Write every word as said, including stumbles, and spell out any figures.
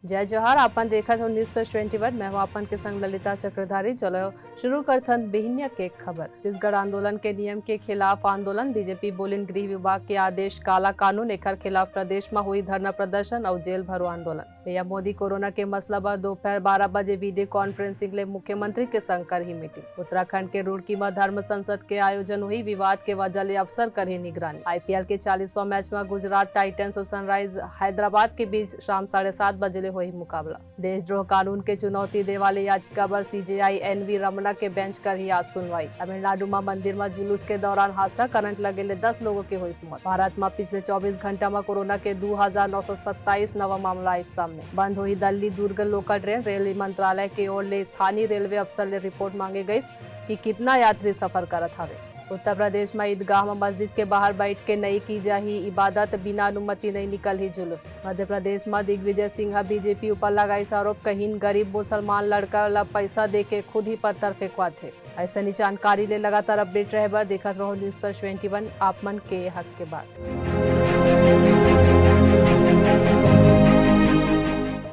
जय जोहार, आपन देखत हो News Flash twenty one। मैं हूं आपन के संग ललिता चक्रधारी। चलो शुरू करथन बिहिनिया के खबर। छत्तीसगढ़ आंदोलन के नियम के खिलाफ आंदोलन, बीजेपी बोलिन गृह विभाग के आदेश काला कानून, एखर खिलाफ प्रदेश म होई धरना प्रदर्शन अउ जेल भरो आंदोलन। पीएम मोदी कोरोना के मसला बर दोपहर बारह बजे video conferencing ले मुख्यमंत्री के संग करही meeting। उत्तराखंड के रुड़की म धर्म संसद के आयोजन होही, विवाद के वजह ले अफसर करही निगरानी। आईपीएल के चालीसवां मैच म गुजरात टाइटंस अउ सनराइज हैदराबाद के बीच शाम साढ़े सात बजे ले होही मुकाबला। देशद्रोह कानून के चुनौती दे वाले याचिका बर सीजेआई एनवी रमना के बेंच करही आज सुनवाई। तमिलनाडु म मंदिर म जुलूस के दौरान हादसा, करंट लगे ले दस लोगों के होइस मौत। भारत म पिछले चौबीस घंटा म कोरोना के दू हजार नौ सौ सत्ताईस नवा मामला आइस सामने। बंद होही Delhi Durg local train, rail मंत्रालय के ओर ले स्थानीय रेलवे अफसर ले रिपोर्ट मांगे गइस कि कितना यात्री सफर करत हवे। उत्तर प्रदेश म ईदगाह म मस्जिद के बाहर बैठ के नई की जाही इबादत, बिना अनुमति नई निकलही जुलूस। मध्य प्रदेश म दिग्विजय सिंह ह बीजेपी ऊपर लगाइस आरोप, कहिन गरीब मुसलमान लड़का ल पैसा दे के खुद ही पत्थर फेंकवाथे। अइसने जानकारी ले लगातार update रहे बर देखत रहो News Flash twenty one, आप मन के हक के बात।